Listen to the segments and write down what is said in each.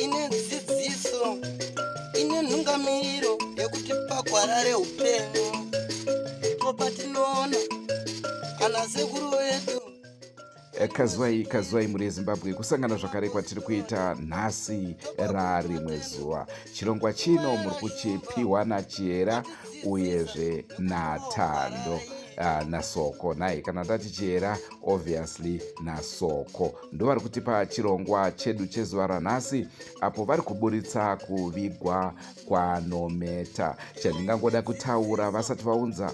Ine dzidziso, ine nhungamiriro yekutipa gwara reupenyu. Ndipo patinoona ana sekuru vedu. Eh, kazwai kazwai mhuri yezimbabwe kusangana zvakare kwatiri kuita nhasi rarimwe zuva chirongwa chino muri kuchipiwa nachihera uyezve natando uh, nasoko nhai kana ndati chihera obviously nasoko ndovari kutipa chirongwa chedu chezuva ranhasi apo vari kuburitsa kuvigwa kwanometa chandingangoda kutaura vasati vaunza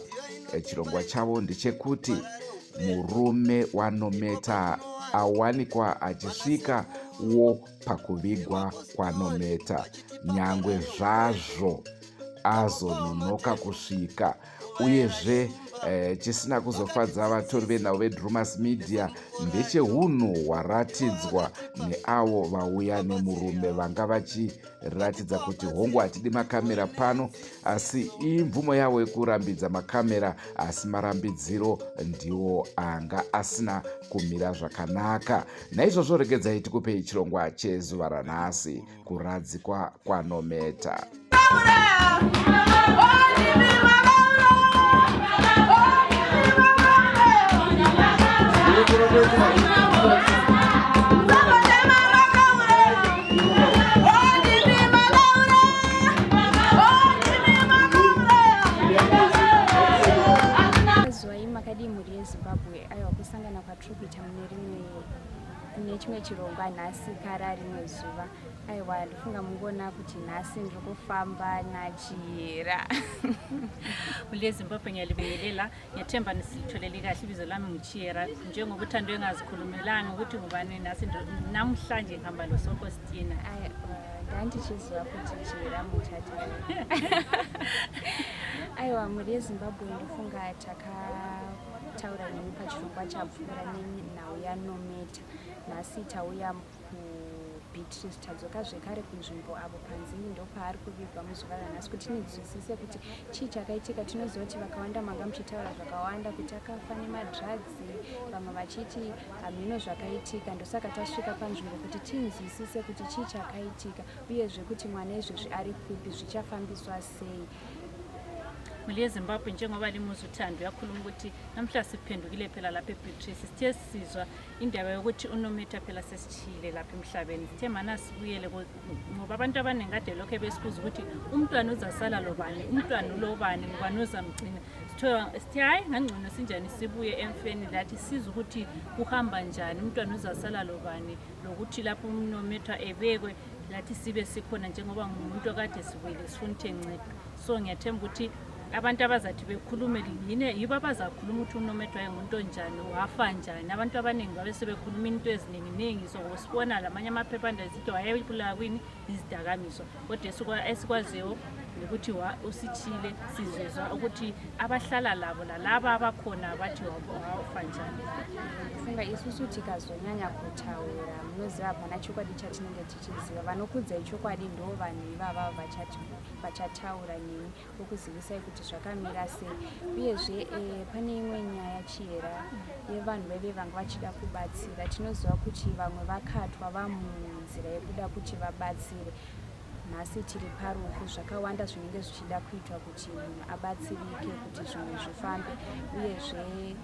eh, chirongwa chavo ndechekuti murume wanometa awanikwa achisvika wo pakuvigwa kwanometa nyangwe zvazvo azononoka kusvika uyezve eh, chisina kuzofadza vatori venhau vedrumas media ndechehunhu hwaratidzwa neavo vauya nemurume vanga vachiratidza kuti hongu hatidi makamera pano asi imvumo yavo yekurambidza makamera asi marambidziro ndiwo anga asina kumira zvakanaka naizvozvo regedzai tikupei chirongwa chezuva ranhasi kuradzikwa kwanometa Makadii mhuri yeZimbabwe aiwa kusangana kwatiri kuita mune rimwe mune chimwe chirongwa nhasi kara rimwe zuva aiwa ndofunga mungoona kuti nhasi ndiri kufamba nachiyera mhuri yezimbabwe ngiyalibingelela ngethemba nisilitholele kahle ibizo lami nguchiyera njengoba uthando engazikhulumelanga ukuthi ngubani nasi namhlanje ngihamba losokostina ndandichiziva kuti chiyera muchata aiwa mhuri yezimbabwe ndofunga takataura nemi pachirongwa chapfuura nenhau yanometa nhasi tauya kubeatrice tadzoka zvekare kunzvimbo avo panzini ndopaari kuvigwa muzuva ranhasi kuti tinzwisise kuti chii chakaitika tinoziva kuti vakawanda manga muchitaura zvakawanda kuti akafa nemadrugs vamwe vachiti hamhino zvakaitika ndosaka tasvika panzvimbo kuti tinzwisise kuti chii chakaitika uyezve kuti mwana izvezvi ari kupi zvichafambiswa sei Mhuri yeZimbabwe njengoba limuzwa uThando uyakhuluma ukuthi namhla siphendukile phela lapha eBeatrice sithe sizwa indaba yokuthi unomitha phela sesitshile lapha emhlabeni sithe mana sibuyele ngoba abantu abaningi kade lokhe besibuza ukuthi umntwana uzasala lobani umntwana ulobani ngubani uzamgcina sithe hhayi ngangcono sinjani sibuye emfeni lathi size ukuthi kuhamba njani umntwana uzasala lobani lokuthi lapho umnomethwa ebekwe lathi sibe sikhona njengoba ngumuntu okade sibuyile sifuna ukuthi encedwe so ngiyathemba ukuthi abantu abazathi bekhulume yine yibo abazakhuluma ukuthi unomethwa engumuntu onjani wafa njani abantu abaningi babe sebekhuluma into ezininginingi so sibona lamanye amaphephandaba esithi wayebulawa kwini izidakamizwa kodwa esikwaziyo ngokuthi usitshile sizezwa ukuthi abahlala labo lalaba abakhona bathi wafa njani funga isusu tikazonyanya kutaura munoziva hapana chokwadi chatinenge tichiziva vanokudzai chokwadi ndo vanhu ivava vachataura nemi vokuzivisai kuti zvakamira sei uyezve e, pane imwe nyaya chihera yevanhu vaive vanga vachida kubatsira tinoziva kuti vamwe vakatwa vamunzira yekuda kuti vabatsire nhasi tiri parufu zvakawanda zvinenge zvichida kuitwa kuti munhu abatsirike kuti zvinhu zvifambe uyezve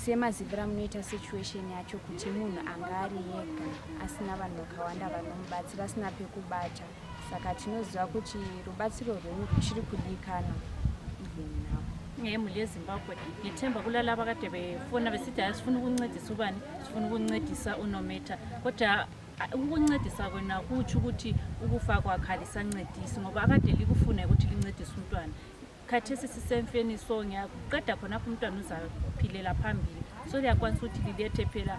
semaziviro amunoita situation yacho kuti munhu anga ari ega asina vanhu vakawanda vanomubatsira asina pekubata saka tinoziva kuti rubatsiro rwenyu ruchiri kudikanwa even now ngemuli yezimbabwe ngithemba kulalaba kade befona besithi hayi sifuna ukuncedisa ubani sifuna ukuncedisa unometha kodwa ukuncedisa kwena kutsho ukuthi ukufa kwakhe alisancedisi ngoba akade likufuna ukuthi lincedise umntwana khathesi sisemfeni so ngiyakuqeda khonapho umntwana uzaphilela phambili so liyakwanisa ukuthi lilethe phela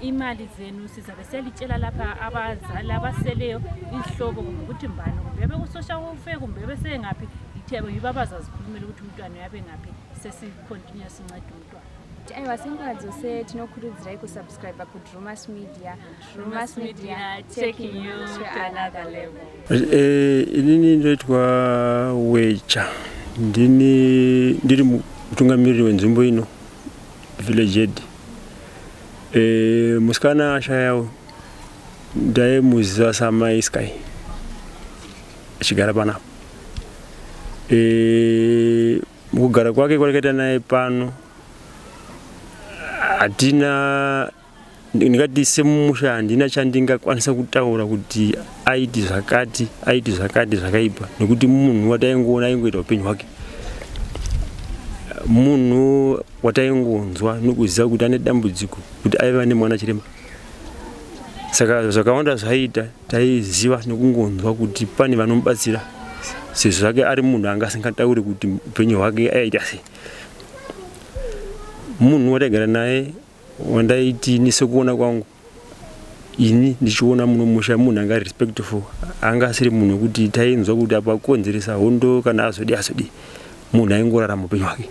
imali zenu sizabe siyalitshela lapha abazali abaseleyo izihlobo kumbe ukuthi mbani kumbe ebe ku-social welfare kumbe ebe sengaphi lithebe yibo abazazikhulumela ukuthi umntwana uyabe ngaphi sesicontinue sinceda umntwana Aiwa senguva dzose tinokurudzirai kusubscribe kuDrumas Media. Drumas Media taking you to another level. Eh, inini ndoitwa Wecha. Ndini ndiri Mutungamiriri wenzvimbo ino, village head. E, musikana ashayawo ndaimuziva samai Sky achigara panapa. E, mukugara kwake kwatakaita naye pano hatina ndingati semumusha handina chandingakwanisa kutaura kuti aiti zvakati aiti zvakati zvakaipa nekuti munhu wataingoona aingoita upenyu hwake munhu wataingonzwa nokuziva kuti ane dambudziko kuti aiva nemwana chirema saka zvakawanda zvaiita taiziva nokungonzwa kuti pane vanomubatsira sezvo zvake ari munhu anga asingatauri kuti upenyu hwake aiita sei munhu wataigara naye wandaiti ini sekuona kwangu ini ndichiona muno musha munhu anga respectful anga asiri munhu wekuti tainzwa kuti apo akonzeresa hondo kana azodi azodi munhu aingorarama upenyu hwake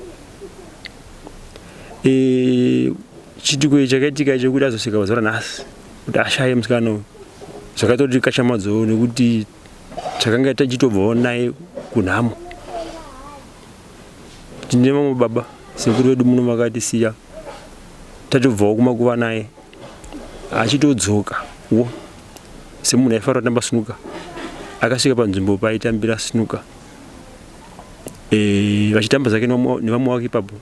e, chitiko ichi chakaitika chekuti azosvika pazuva ranhasi kuti ashaye musikana uyu zvakaita kuti kachamadzo nekuti takanga tachitobvawo naye kunhamo Tine vamwe baba sekuru vedu muno vakatisiya tatobvawo kumakuva naye achitodzoka wo semunhu aifanira kutamba snuka akasvika panzvimbo paitambira snuka e, vachitamba zvake nevamwe wake ipapo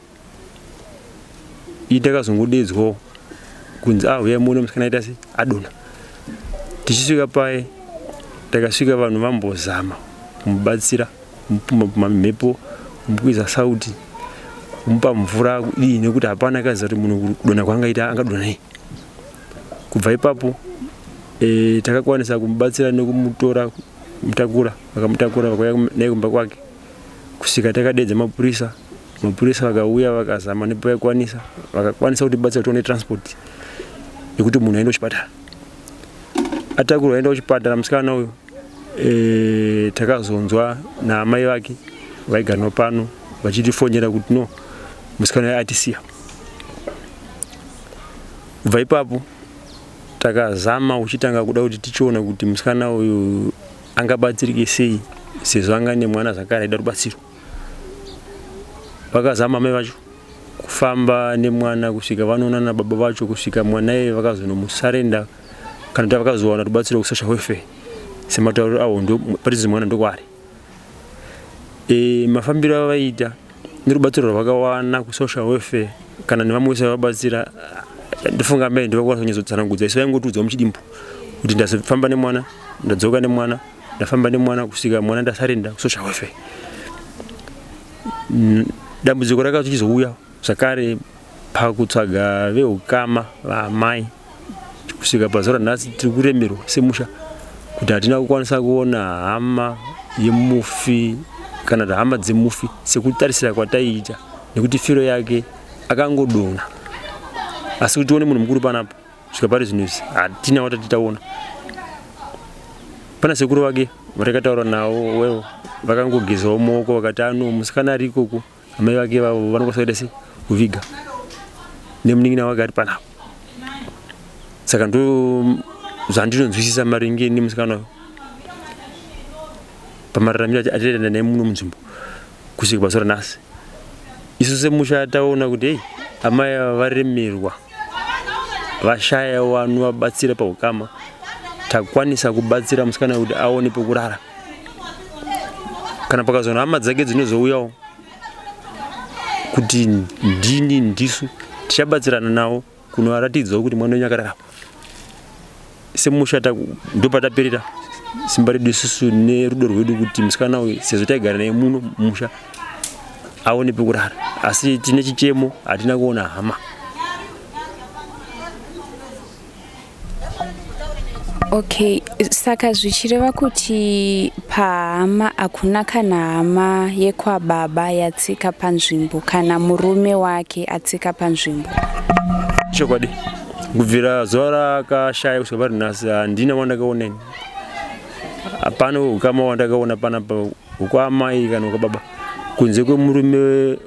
ini takazongodedzwawo kunzi ah huyai muone musikana aita se adonha tichisvika paye takasvika vanhu vambozama kumubatsira kumupuma mhepo kumukwiza sauti kumupa mvura kudii nekuti hapana akaziva kuti munhu kudonha kwaangaita angadonha nei kubva ipapo e, takakwanisa kumubatsira nekumutora kumutakura vakamutakura vakauya naye kumba kwake kusvika takadeedza mapurisa mapurisa vakauya vakazama nepaikwanisa vakakwanisa kutibatsira tione transport yekuti munhu aende kuchipatara atakurwa aenda kuchipatara musikana uyu e, takazonzwa naamai vake vaigarwa pano vachitifonera kuti no musikana uyu atisiya kubva ipapo takazama uchitanga kuda kuti tichiona kuti musikana uyu angabatsirike sei sezvo anga nemwana zvakare aida rubatsiro vakazama mai vacho kufamba nemwana kusvika vanoonana baba vacho kusvika mwana iye vakazonomusarenda kana kuti vakazowana rubatsiro kusocial welfare sematauriro avo parizvi mwana ndokwaari e, mafambiro avaiita nerubatsiro rwavakawana kusocial welfare kana nevamwe vese vavabatsira ndofunga mai ndovakwanisa kunyatsotsanangudza isu vaingotiudzawo muchidimbu kuti ndazofamba nemwana ndadzoka nemwana ndafamba nemwana kusvika mwana ndasarenda kusocial welfare dambudziko rakazochizouya zvakare pakutsvaga veukama vaamai kusvika pazuva ranhasi tiri kuremerwa semusha kuti hatina kukwanisa kuona hama yemufi kana kuti hama dzemufi sekutarisira kwataiita nekuti firo yake akangodonha asi kuti tione munhu mukuru panapa kusvika pari zvino izvi hatina watati taona pana sekuru vake vatakataura navo wewo vakangogezawo maoko vakati ano musikana ari ikoko amai vake vavo vanokwanisa kuita sei kuviga nemunin'ina wake ari panapa saka ndo zvandinonzwisisa maringe nemusikana uyu pamararamiro atinoita naye muno munzvimbo kusvika pazuva ranhasi isu semusha taona kuti hei amai ava varemerwa vashaya vanovabatsira paukama takwanisa kubatsira musikana kuti aone pekurara kana pakazoona hama dzake dzinozouyawo kuti ndini ndisu tichabatsirana navo kunovaratidzawo kuti mwana wenyu akararama semusha ndopataperera simba redu isusu nerudo rwedu kuti musikana uyu sezvo taigara naye muno mumusha aone pekurara asi tine chichemo hatina kuona hama Okay, saka zvichireva kuti pahama hakuna kana hama yekwababa yatsika panzvimbo kana murume wake atsika panzvimbo. Chokwadi, kubvira zuva rakashaya kusvika pari nhasi handina wandakaona ini. Hapana ukama wandakaona panapa hwekwaamai kana hwekwababa kunze kwemurume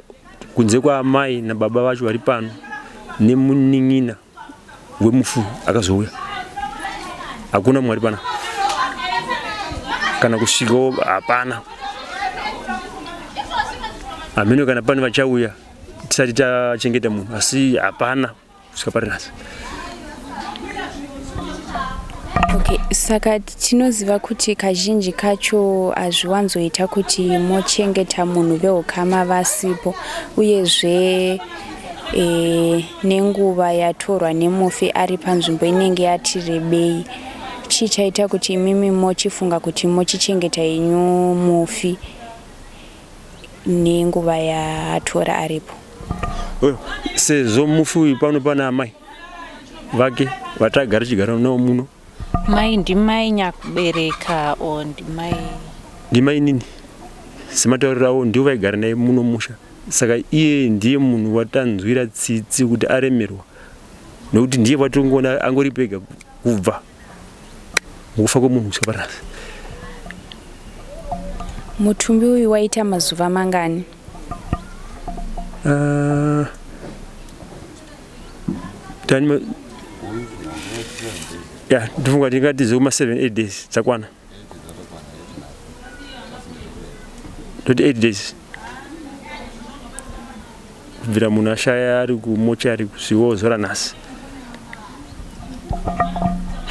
kunze kwaamai nababa vacho vari pano nemunin'ina wemufu akazouya hakuna mwari pana kana kusvikawo hapana hameno kana pane vachauya. Tisati tachengeta munhu asi hapana kusvika pari nhasi. Okay, saka tinoziva kuti kazhinji kacho hazviwanzoita kuti mochengeta munhu veukama vasipo uyezve e, nenguva yatorwa nemufi ari panzvimbo inenge yati rebei. Chii chaita kuti imimi mochifunga kuti mochichengeta henyu mufi nenguva yaatora aripo? Sezvo mufi uyu pano pana amai vake vatagara tichigara navo muno. Mai ndimai nyakubereka or ndimai? Ndimai nini sematauriro avo ndivo vaigara naye muno musha saka iye ndiye munhu watanzwira tsitsi kuti aremerwa nekuti ndiye watingoona angori pega kubva mukufa kwemunhu kusvika paranhasi. Mutumbi uyu waita mazuva mangani? Tani ya ndifunga tingati zvekuma 7 8 days dzakwana toti 8 days kubvira munhu ashaya ari kumochari kusvika nhasi.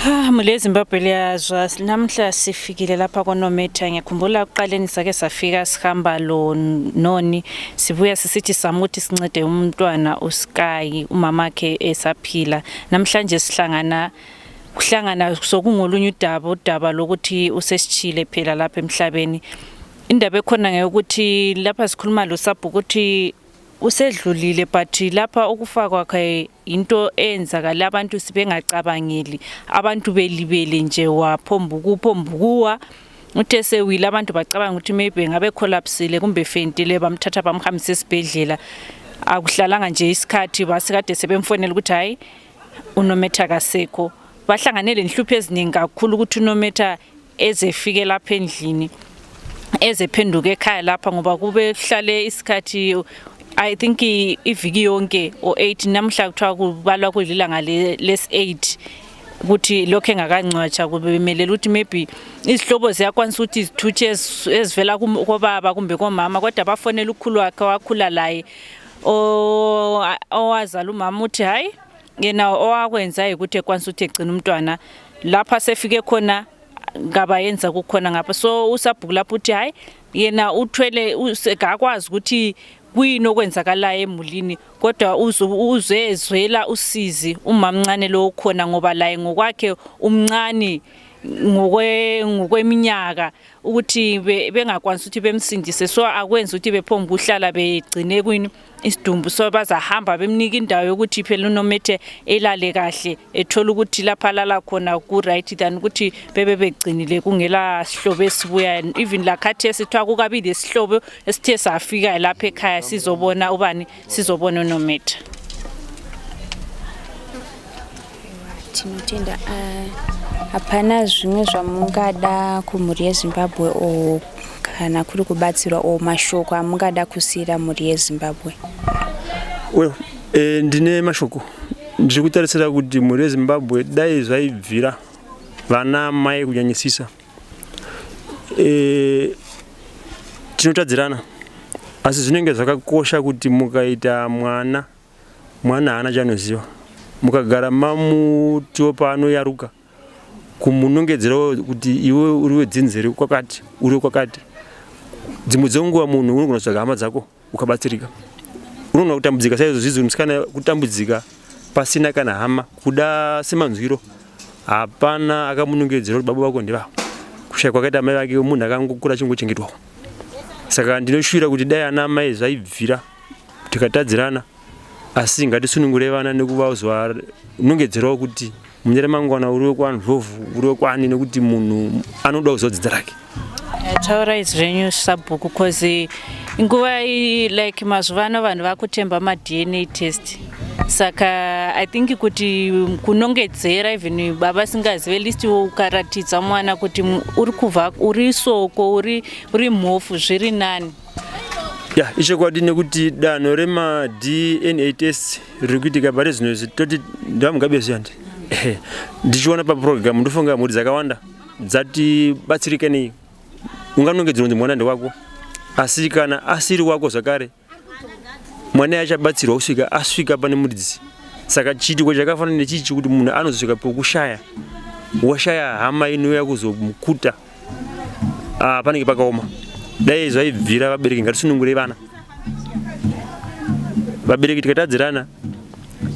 Ah, mule Zimbabwe liyazwa namhla sifikile lapha koNometha ngiyakhumbula kuqaleni sake safika sihamba lo noni sibuya sisithi samuthi sincede umntwana uSky umamakhe esaphila namhlanje sihlangana kuhlangana sokungolunye udaba udaba lokuthi usesitshile phela lapha emhlabeni indaba ekhona ngeyokuthi lapha sikhuluma lo sabhuku ukuthi usedlulile but lapha ukufa kwakhe into eyenzakala abantu sibengacabangeli abantu belibele nje waphombukuwa uthe sewile abantu bacabanga ukuthi maybe ngabe collapsile kumbe fentile bamthatha bamhambisa esibhedlela akuhlalanga nje isikhathi basikade sebemfonela ukuthi hayi uNometha kasekho bahlangane lenhlupho eziningi kakhulu ukuthi uNometha ezefike lapha endlini ezephenduka ekhaya lapha ngoba kube kuhlale isikhathi I think iviki yonke or 8 namhla kuthiwa kubalwa kulilanga lesi 8 ukuthi lokho engakangcwatsha kubemelela ukuthi maybe izihlobo ziyakwanisa ukuthi zithutshe ezivela kobaba kumbe komama kodwa bafonela ukhulu wakhe wakhula laye owazala umama uthi hayi yena owakwenza ukuthi ekwanisa ukuthi egcina umntwana lapha sefike khona ngabayenza kukhona ngapha so usabhuku lapho uthi hayi yena uthwele akakwazi ukuthi kuyini okwenzakalayo emulini kodwa uzezwela usizi umamncane lo ukhona ngoba laye ngokwakhe umncane ngokweminyaka ukuthi bengakwanisi ukuthi bemsindise so akwenzi ukuthi bephonge ukuhlala begcine kwini isidumbu so bazahamba bemnika indawo yokuthi phela uNomethe elale kahle ethola ukuthi lapha alala khona ku-right than ukuthi bebe begcinile kungela sihlobo esibuya even lakhathesi kuthiwa kukabi lesihlobo esithe safika lapha ekhaya sizobona ubani sizobona uNomethe. Tinotenda. Hapana zvimwe zvamungada kumhuri yeZimbabwe o kana kuri kubatsirwa o mashoko amungada kusiyira mhuri yeZimbabwe? Well, ndine mashoko. Ndiri kutarisira kuti mhuri yeZimbabwe dai zvaibvira vana mai kunyanyisisa. Tinotadzirana asi zvinenge zvakakosha kuti mukaita mwana mwana haana chaanoziva mukagara mamutiwo paanoyaruka kumunongedzerawo kuti iwe uri wedzinza rekwakati uri wekwakati dzimwe dzenguva munhu unogona kutsvaga hama dzako ukabatsirika unogona kutambudzika saizvo zvizi musikana kutambudzika pasina kana hama kuda semanzwiro hapana akamunongedzera kuti baba vako ndivavo kushaya kwakaita mai vake munhu akangokura achingochengetwawo saka ndinoshuvira kuti dai ana mai zvaibvira tikatadzirana asi ngatisunungure vana nekuvazwanongedzerawo kuti mune ramangwana uri wekwaNdlovu uri wekwani nekuti munhu anoda kuziva dzidza rake. Taurai zvenyu sabhuku cause nguva like mazuva ano vanhu vakutemba maDNA test saka I think kuti kunongedzera even baba singazive list ukaratidza mwana kuti uri kubva uri soko uri mhofu zviri nani. Ya, ichokwadi nekuti danho remaDNA test riri kuitika pari zvino izvi toti ndamugabe zviyandi ndichiona paprogram ndofunga mhuri dzakawanda dzati batsirike nei unganongedzera kunzi mwana ndewako asi kana asiri wako zvakare Mwana achabatsirwa kusvika asvika pane muridzi. Saka chiitiko chakafanana nechichi kuti munhu anozosvika pokushaya, washaya hama inouya kuzomukuta, ah, panenge pakaoma. Dai zvaibvira vabereki ngatisunungurei vana. Vabereki tikatadzirana,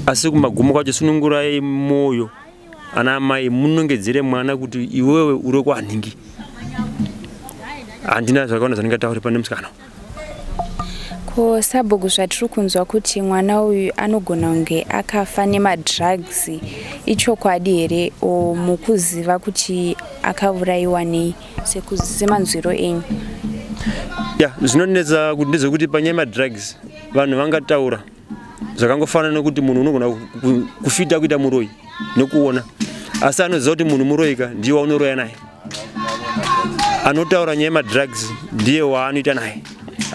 asi kumagumo kwacho sunungurai mwoyo ana amai munongedzere mwana kuti iwewe uri kwanhingi. Handina zvakawanda zvandingataure pane musikana. Ko sabhuku zvatiri kunzwa kuti mwana uyu anogona kunge akafa nemadrugs ichokwadi here o mukuziva kuti akaurayiwa nei semanzwiro enyu? Ya, zvinonetsa kuti ndezvekuti panyaya yemadrugs vanhu vangataura zvakangofanana nekuti munhu unogona kufita kuita muroyi nekuona, asi anoziva kuti munhu muroyi ka ndiye waunoroya naye. Anotaura nyaya yemadrugs ndiye waanoita naye.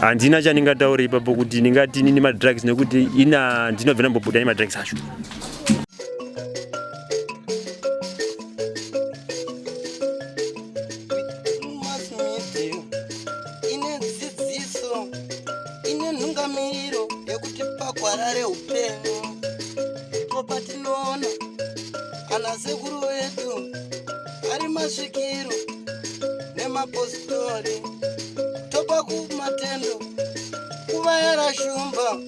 Handina chandingataura ipapo kuti ndingati inini madrugs nekuti ina ndinobva ndambobuda nemadrugs acho. Ine dzidziso, ine nhungamiriro yekutipa gwara reupenyu. Ndipo patinoona ana sekuru vedu ari masvikiro nemapositori, topa kumatendo kuvayara shumba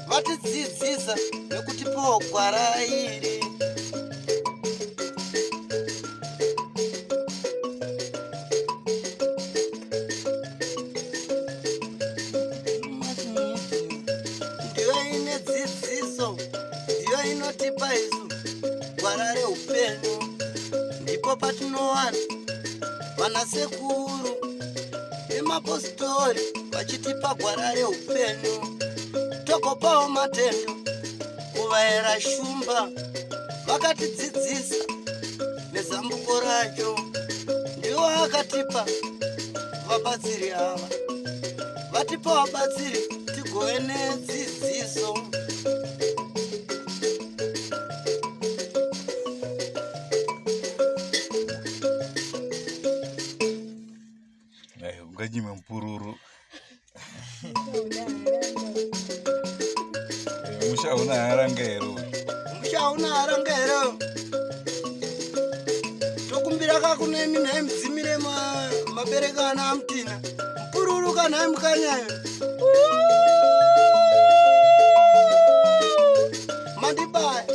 vatidzidzisa nekutipawo gwara iri. Ndiyo ine dzidziso, ndiyo inotipa isu gwara reupenyu. Ndipo patinowana vanasekuru nemapositori vachitipa gwara reupenyu, togopawo matendo kuvaera shumba vakatidzidzisa nezambuko racho. Ndiwo akatipa vabatsiri ava, vatipa vabatsiri tigove nedzidziso. Unganyime mupururu. Musha hauna haranga here uyu? Musha hauna haranga here? Tokumbira ka kune imi nhai mudzimire mabereka ana amutina. Mupururu ka nhai mukanyayo. Mandibaya.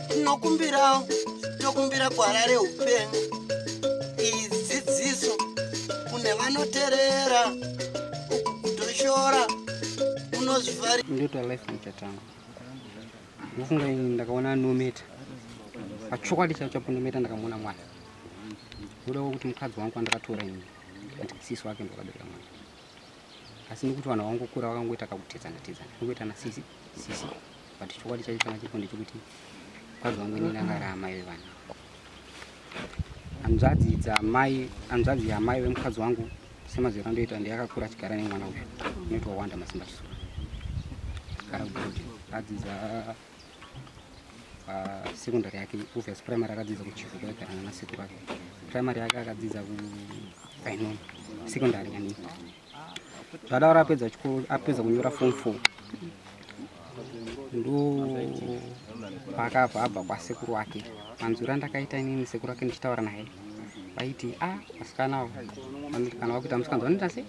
Tinokumbirawo, tokumbira gwara reupenyu. Iyi dzidziso kune vanoterera, uku kutoshora unozvifarira. Ndoitwa life muchatanga. Ndofunga ini ndakaona Nometa. Pachokwadi chaicho chapo Nometa ndakamuona mwana. Ndoda kuti mukadzi wangu andakatora ini. Ati sisi wake ndakabereka mwana. Asi nekuti vanhu vangokura vakangoita kakutedzana tedzana. Kungoita na sisi sisi. But chokwadi chaicho changa chiripo ndechekuti mukadzi wangu inini anga ari amai vevana. Hanzvadzi dzamai, hanzvadzi yamai vemukadzi wangu semazero andoita ndiye akakura achigara nemwana uyu unoitwa Wanda Masimba Chisura. Achigara kuBhodhi. Adzidza secondary yake, obvious primary akadzidza kuChivhu kwaigara nanasekuru ake. Primary yake akadzidza kuVainoni, secondary yani. Zvadaro apedza chikoro, apedza kunyora form 4 ndo paakabva abva kwasekuru wake. Manzwiro andakaita inini sekuru wake ndichitaura naye vaiti a ah, vasikana avo vanoti kana vakuita musikanzwa vanoita sei,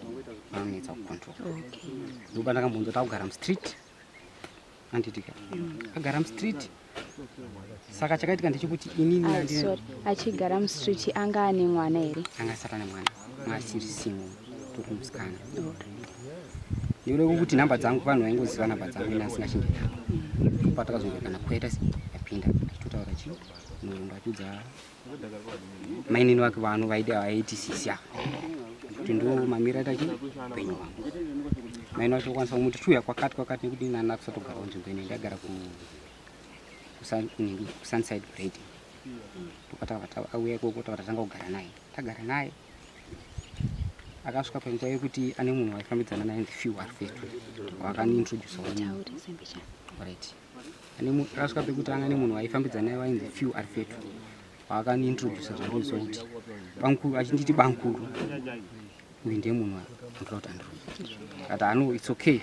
vanonetsa kucontrol. Ndoba ndakambonzwa takugara mustreet anditika agara mustreet. Saka chakaitika ndechekuti inini Ah, sorry, achigara mustreet anga ane mwana here? Anga asati ane mwana, anga achiri single, tori musikana. Ndinoda kuti nhamba dzangu vanhu vaingoziva nhamba dzangu ini asingachinje nhamba. Patakazongokana kuita yapinda achitotaura chi nhoroondo achiudza mainini vake vano vaida vaiti sisi ava kuti ndo mamira aita chi upenyu hwangu. Mainini vacho vakwanisa kumuti chiuya kwakati kwakati nekuti ini handina kusatogarawo nzvimbo ino, ndaigara ku kusunside grade. Tokatava auya ikoko tava tatanga kugara naye, tagara naye akasvika panguva yekuti ane munhu waifambidzana naye few arifetu wakaniintroduce right akasvika pekuti anga nemunhu waifambidzana naye wainzi few arifetu waakaniintroduce zvandinzwa kuti bankuru achinditi bankuru uyu ndiye munhu anotoda kuti andiroore. Akati ano it's okay.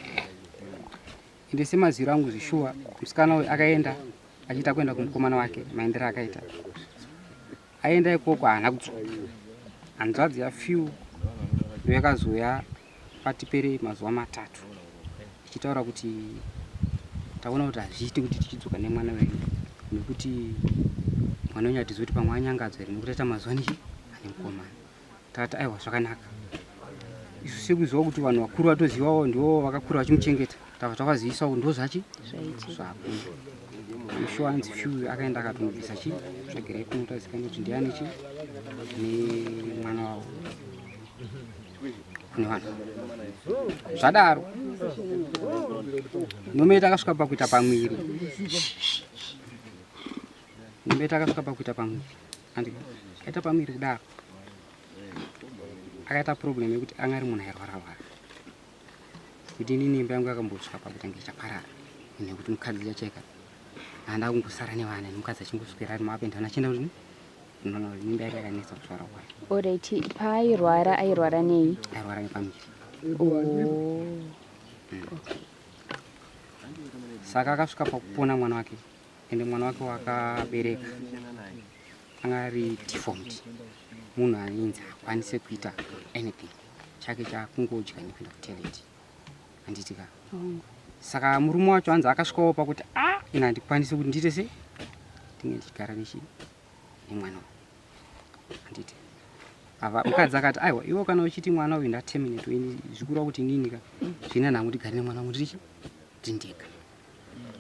Ende semaziviro angu zvishuwa musikana uyu akaenda achiita kuenda kumukomana wake maendero akaita aenda ikoko haana kudzoka. Hanzvadzi yaFew ndoyakazouya patipere mazuva matatu ichitaura kuti taona kuti hazviiti kuti tichidzoka nemwana wenyu nekuti mwana wenyu hatizivi kuti pamwe anyangadzwa here nekuti aita mazuva nechi ane mukomana. Takati aiwa zvakanaka. Isu sekuziva kuti vanhu vakuru vatozivawo ndivo vakakura vachimuchengeta tava tavazivisawo kuti ndozvachi zvakuru. Mushuwa anzi few akaenda akatonobvisa chi tsvagirai kuno tazikanwa kuti ndiani chi nemwana wavo kune vanhu zvadaro nometa akasvika pakuita pamwiri nometa akasvika pakuita pamwiri and aita pamwiri kudaro akaita problem yekuti anga ari munhu airwara rwara kuti inini imba yangu yakambosvika pakuita nge ichaparara nekuti mukadzi chachaika handa kungosara nevana nemukadzi achingoswera ari maape ndana achienda kuti mimba yake yakanetsa kuzvara kwayo. Alright, paairwara airwara nei? Airwara nepamuviri. Oh. Okay. Saka akasvika pakupona mwana wake ende mwana wake wakabereka anga ari deformed munhu ainzi haakwanise kuita anything chake chakungodya nekuenda kutoilet handiti ka saka murume wacho hanzi akasvikawo pakuti a ah, ini handikwanisi kuti ndiite sei ndinge ndichigara nechi nemwana uyu handiti ava mukadzi akati aiwa iwo kana uchiti mwana uyu ndaterminate ini zvikureva kuti inini ka zvina nhangu ndigare nemwana wangu ndirichi ndindega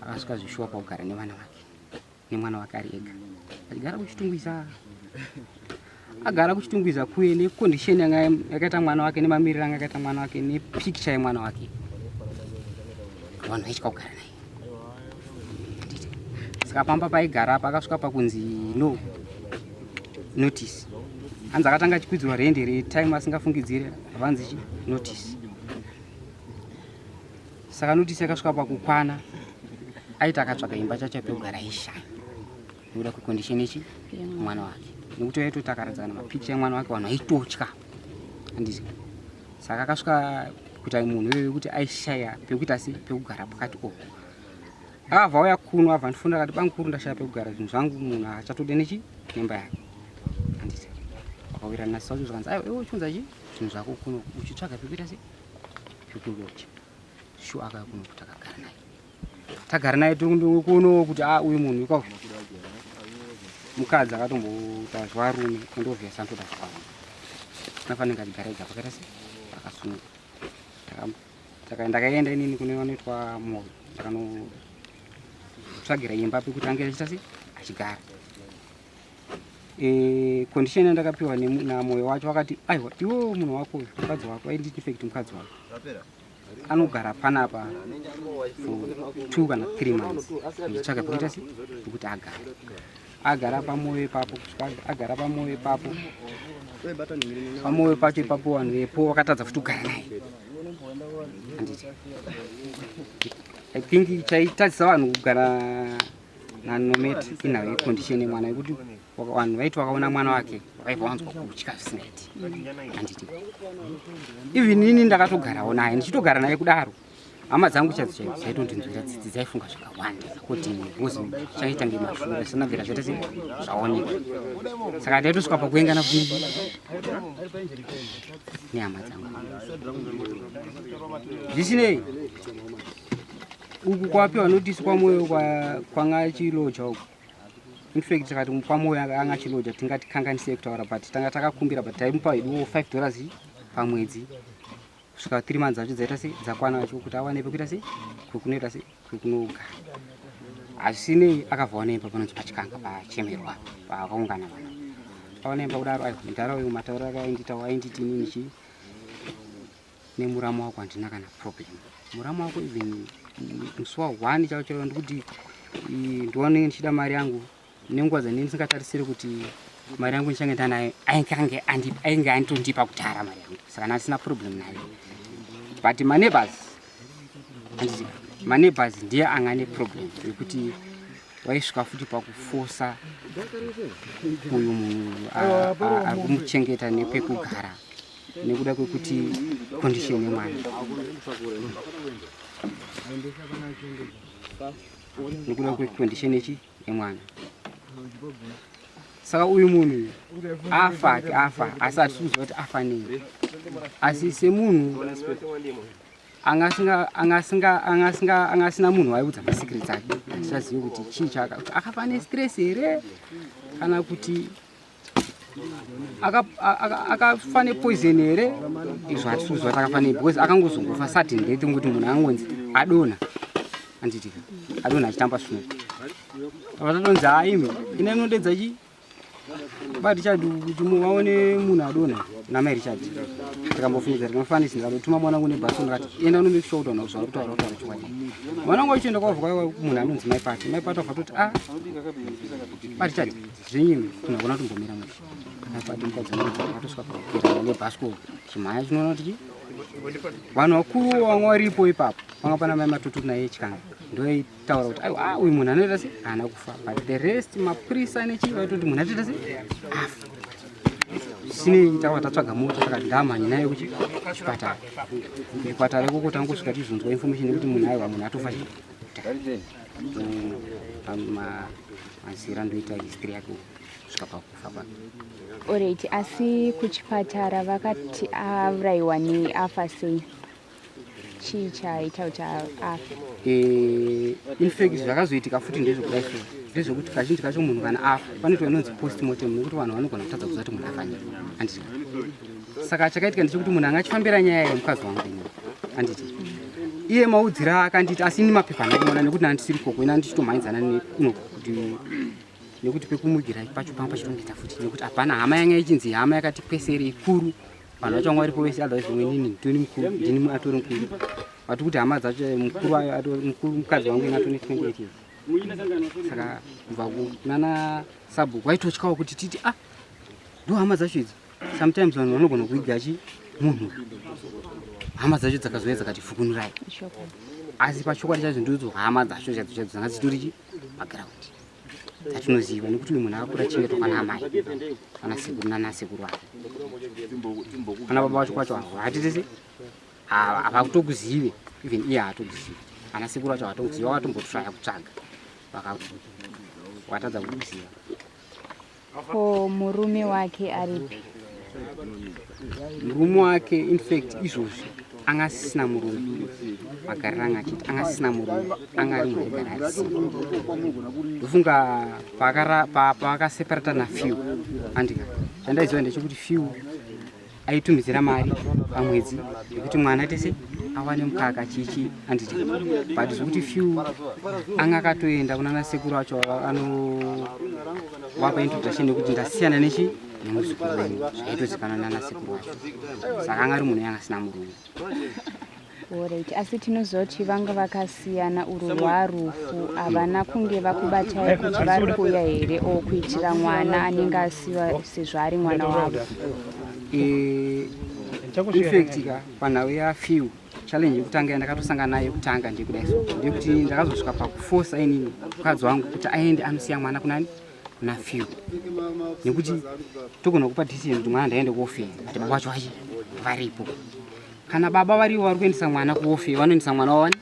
akasvika zvishuwa pakugara nevana vake nemwana wake ari ega achigara kuchitungwiza agara kuchitungwiza kuye necondition yanga yakaita mwana wake nemamiriro anga akaita mwana wake nepicture yemwana wake vanhu vaitya kugara naye saka pamba paigara apa akasvika pakunzi no notice hanzi akatanga achikwidzirwa rende retime asingafungidzire havanzi chi notice saka notice yakasvika pakukwana aiti akatsvaga imba chacho pekugara aishaya nekuda kwecondition ichi mwana wake nekuti aitoti akaratidza kana mapicha emwana wake vanhu aitotya handiti saka akasvika kuita munhu iyoyo kuti aishaya pekuita se pekugara pakati o akabva auya kuno abva ndifunda akati bamukuru ndashaya pekugara zvinhu zvangu munhu achatode nechi nemba yake handiti wakawirana nasacho zvakanzi aiwa iwe uchunza chi zvinhu zvako kuno uchitsvaga pekuita se pekuloja shu akauya kuno kuti akagara naye tagara naye kuno kuti a ah, uyu munhu ika mukadzi akatomboita zvarume andovhesa antoda zvarume anofanira achigara ega pakaita se akasununga saka ndakaenda inini kune vanoitwa moyo ndakanotsvagira imba pekuti ange achiita se achigara e, condition yandakapiwa namoyo wacho wakati aiwa iwe munhu wako uyu mukadzi wako ainditi infact mukadzi wako anogara panapa for two kana three months ndichitsvaga pekuita se pekuti agare agara pamoyo ipapo kusvika agara pamoyo ipapo pamoyo pacho ipapo vanhu vepo vakatadza futi kugara naye handiti i think chaitadzisa vanhu kugara nanometi inhau yecondition yemwana yekuti vanhu vaiti vakaona mwana wake vakaibva wanzwa kutya zvisingaiti handiti even ini ndakatogarawo naye ndichitogara naye kudaro hama dzangu chaidzo chaidzo dzaitondinzwira tsitsi dzaifunga zvakawanda kuti because chaita nge mashure zvisina bvira zvaita se zvaoneka saka ndaitosvika pakuengana futi nehama dzangu zvisinei uku kwapiwa notisi kwamoyo kwanga achiloja uku infact tikati kwamoyo anga achiloja tingati kanganisei kutaura but tanga takakumbira but taimupa heduwo 5 dollars pamwedzi kusvika 3 months dzacho dzaita sei dzakwana acho kuti awane pekuita sei kwekunoita sei kwekunogara hazvisinei akabva wana imba panonzi pachikanga pachemerwa pakaungana vanhu awana imba kudaro aiwa mudhara uyu matauriro ake ainditawo ainditi inini chii nemuramu wako handina kana problem muramu wako even musi wa one chaiwo chaiwo ndikuti ndione ndichida mari yangu nenguva dzandinenge ndisingatarisiri kuti mari yangu ndichange ndanayo ainge ainge anditondipa kudhara mari yangu saka ndasina problem nayo but maneighbors handiti maneighbors ndiye anga neproblem yekuti vaisvika futi pakufosa uyu munhu ari kumuchengeta nepekugara nekuda kwekuti condition yemwana. Nekuda kwecondition yechi yemwana. Saka uyu munhu afa ake afa asi hatisi kuziva kuti afa nei. Asi semunhu anga asina munhu waiudza masecrets ake hatichazive kuti chii chaka kuti akafa nestress here kana kuti akafa nepoison here izvo hatisi kuziva kuti akafa nei because akangozongofa sudden death ngokuti munhu angonzi adonha anditika adonha achitamba snow vatatonzi haimi ine inodedza chii Ba Richard kuti vaone munhu adonha namai Richard. Tikambofungidzira tinofanisi ndikatotuma mwana wangu nebhasi ndikati enda uno make sure kuti vanhu zvauri kutaura kutaura chokwadi. Mwana wangu achienda kwavhuka munhu anonzi mai Pati. Mai Pati vakatoti ah ba Richard zvenyimi munhu akona kutombomira mushe. Mai Pati mukadzi wangu akatosvika pakukirana nebhasikoro. Chimhanya chinoona kuti chii? Vanhu vakuru vanga varipo ipapo. Panga pana mai Matutu naye Chikanga. Ndoita taura kuti aiwa ah, uyu munhu anoita se haana kufa but the rest mapurisa nechii vaitoti munhu atoita se afa sinei tava tatsvaga mota takati ndamhanye naye kuchipatara kuchipatara ikoko tangosvika tizonzwa information yekuti munhu aiwa munhu atofa chii mazira ndoita history yake kusvika pakufa kwake Alright, asi kuchipatara vakati aurayiwa nei afa sei? Chii chaita kuti afe? Eh, in fact zvakazoitika futi ndezvekudai so ndezvekuti kazhinji kacho munhu kana afa panoitwa inonzi postmortem nekuti vanhu vanogona kutadza kuziva kuti munhu afa nei handiti saka chakaitika ndechekuti munhu anga achifambira nyaya yemukadzi wangu ini handiti iye maudzira akanditi asi ini mapepa andakaona nekuti ndandisiri koko ini andichitomhanyidzana nekuno kuti nekuti pekumugira pacho panga pachitonetsa futi nekuti hapana hama yanga ichinzi hama yakati kwesere ikuru vanhu vacho vanga varipo vese otherwise vamwe inini nditoni mukuru ndini atori mukuru vati kuti hama dzacho mukuru mukuru mukadzi wangu ini atone 28 years saka kubva kunana sabhuku vaitotyawo kuti titi ah ndo hama dzacho idzi sometimes vanhu vanogona kuiga chi munhu hama dzacho dzakazouya dzakati fukunurai asi pachokwadi chacho ndidzo hama dzacho chadzo chadzo dzanga dzitori chi pagraundi dzatinoziva nekuti uyu munhu akakura achengetwa kwana amai ana sekuru nana sekuru vake ana baba vacho kwacho havatitese havakutokuzive even iye haatokuzive ana sekuru vacho havatokuziva vakatombotraya kutsvaga vakatadza kukuziva Ko murume wake aripi? Murume wake infact izvozvi anga asisina murume magariro anga achiita anga asisina murume anga ari munhu aigara ari single ndofunga paakaseparata nafew andika chandaiziva ndechekuti few aitumidzira mari pamwedzi yekuti mwana tese awane mukaka chichi anditi but zvekuti few anga akatoenda kunana sekuru acho anovapa introduction yekuti ndasiyana nechi nemuzukuru wenyu zvaitozikanwa nana sekuru acho saka anga ari munhu yanga asina murume Alright, asi tinoziva kuti vanga vakasiyana urwu rwarufu havana kunge vakubatai kuti vari kuuya here o kuitira mwana anenge asiwa sezvo ari mwana wavo. Eh, infact ka panhau yafew challenge yekutanga yandakatosangana nayo yekutanga ndeyekudai so ndeyekuti ndakazosvika pakufosa inini mukadzi wangu kuti aende anosiya mwana kunani kuna few nekuti togona kupa decision kuti mwana ndaende kuofei but baba vacho vachi varipo kana baba varivo vari kuendesa mwana kuofe vanoendesa mwana wawani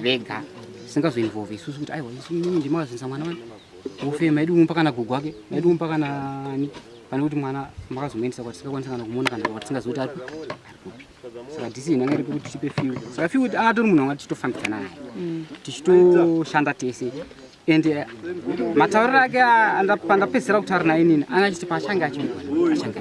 vega singazoinvolve isusu kuti aiwa isu mimi ndimi makazoendesa mwana wani kuofe maidi kumupa kana gogo wake maidi kumupa kana ani pane kuti mwana makazomuendesa kwatisingakwanisa kana kumuona kana kwatisingazivi kuti ari kupi saka decision yanga iripo kuti tipe few saka few kuti atori munhu wanga tichitofambidzana naye tichitoshanda tese and eh, matauriro ake ah, pandapedzisira kutaura naye inini anga achiti paachange achimugona achange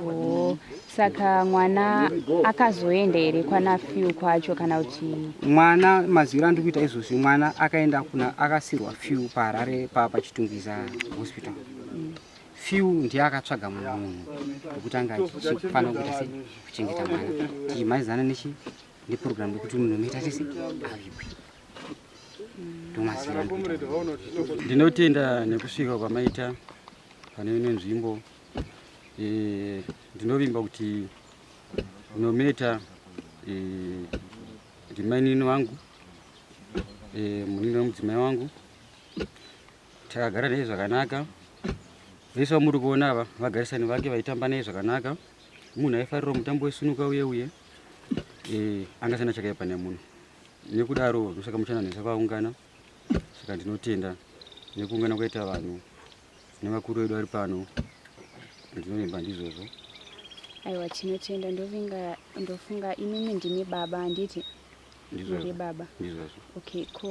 oh, saka mwana akazoenda here kwana few kwacho kana kuti mwana maziviro andiri kuita izvozvi mwana akaenda kuna akasirwa few paharare pachitungwiza hospital mm. few ndiye akatsvaga munhu wekuti anga achifanira kuita sei kuchengeta mwana tichimhaidzana nechi neprogram yekuti munhu unoita tese avigwe ndomaziva ndinotenda nekusvika kwamaita pane ino nzvimbo eh, ndinovimba kuti nometa eh, ndimainini wangu eh, munini wemudzimai wangu takagara naye zvakanaka vese vamuri kuona ava vagarisani vake vaitamba naye zvakanaka munhu aifarira mutambo wesunuka uye uye. Eh, anga asina chakaipa nemunhu nekudaro ndosaka muchana nhesa kwaungana saka ndinotenda nekuungana kwaita vanhu nevakuru vedu vari pano ndinovimba ndizvozvo Aiwa tinotenda ndovinga ndofunga imimi ndimi baba handiti? Muri ndizvozvo baba. ndizvozvo Okay, ko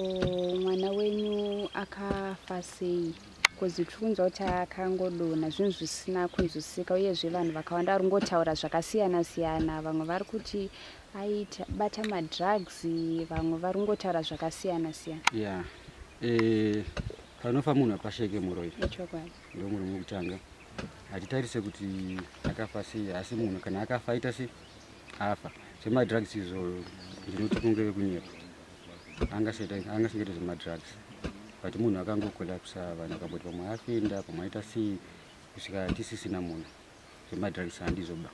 mwana wenyu akafa sei? Kozi tiri kunzwa kuti akangodonha zvinhu zvisina kunzwisisika uyezve vanhu vakawanda vari kungotaura zvakasiyana siyana. Vamwe vari kuti aita bata madrugs, vamwe vari kungotaura zvakasiyana siyana. ya Eh, panofa munhu hapasheke muroyi Ichokwadi. ndo muromo wekutanga hatitarise kuti akafa sei asi munhu kana akafa aita sei afa zvemadrugs izvo ndinoti kunge vekunyepa angasingaite zvemadrugs but munhu akangokolapsa vanhu akamboti pamwe afenda pamwe aita sei kusvika tisisina munhu zvemadrugs handizoba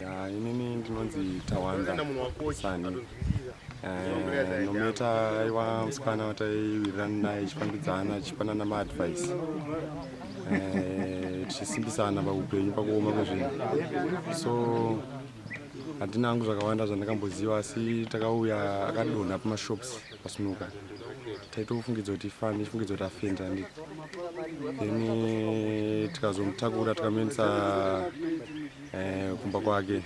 Ya, inini ndinonzi Tawanda Sani. Eh, Nometa aiwa musikana wataiwirirana naye tichifambidzana tichipanana maadvice Eh, tichisimbisana paupenyu pakuoma kwezvinhu so handina hangu zvakawanda zvandakamboziva asi takauya akadonha pamashops pasnuka taitofungidza kuti ifani tichifungidza kuti afenda handiti then tikazomutakura tikamuendesa eh, kumba kwake